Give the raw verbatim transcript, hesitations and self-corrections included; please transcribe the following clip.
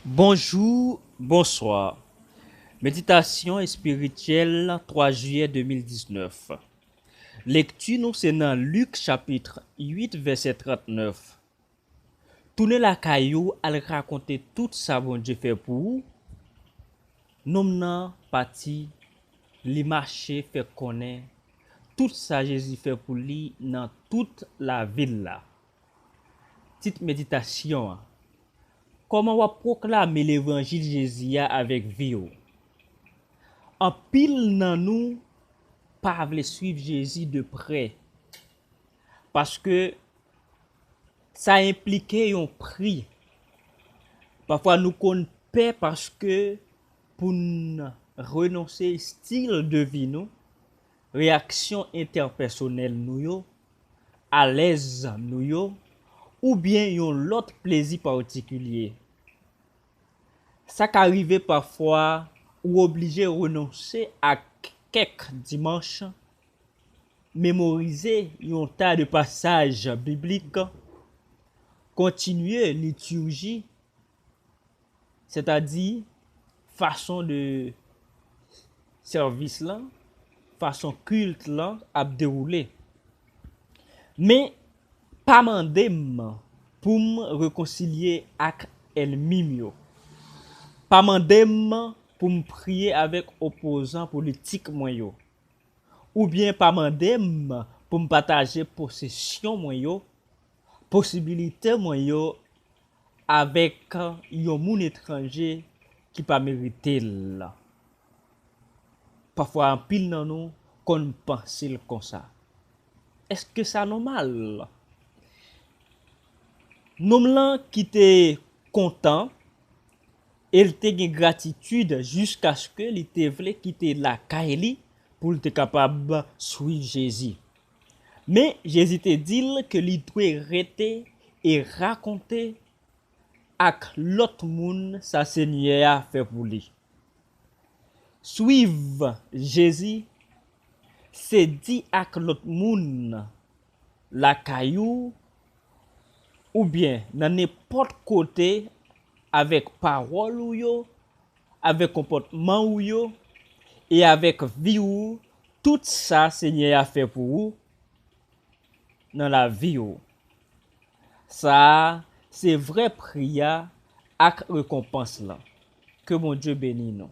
Bonjou, bonswa. Meditasyon espirityèl twa jiyè de mil diznèf. Lekti nou se nan Lik chapit uit vèsè trannèf. Tounen lakay ou, al rakonte tout sa Bondye fè pou ou. Nonm nan pati, li mache fè konnen tout sa Jezi fè pou li nan tout lavil la. Tit meditasyon an: Kòman w ap pwoklame levanjil Jezi a avèk vi w? Anpil nan nou pa vle swiv Jezi de prè, paske sa enplike yon pri. Pafwa nou konn pè paske pou n renonse estil de vi nou, reyaksyon entèpèsonèl nou yo, alèz nou yo, oubyen yon lòt plezi patikilye. Sa ka rive pafwa ou oblije renonse ak kèk dimanch, memorize yon ta de pasaj biblik, kontinye litirji, sètadi fason de sèvis lan, fason kilt lan ap dewoule. Men, pa mande m pou m rekonsilye ak ènmi m yo. Pa mande m pou m priye avèk opozan politik mwen yo. Oubyen pa mande m pou m pataje posesyon mwen yo, posibilite mwen yo avèk yon moun etranje ki pa merite l. Pafwa anpil nan nou konn panse l konsa. Èske sa nòmal? Nonm lan ki te kontan e l te gen gratitid jiskaske li te vle kite lakay li pou l te kapab swiv Jezi. Men, Jezi te di l ke li dwe rete e rakonte ak lòt moun sa Senyè a fè pou li. Swiv Jezi, se di ak lòt moun lakay ou, oubyen nan nenpòt kote, avèk pawòl ou yo, avèk konpòtman ou yo, e avèk vi ou, tout sa Senyè a fè pou ou nan lavi ou. Sa a se vrè pri a ak rekonpans lan. Ke Bondye beni nou.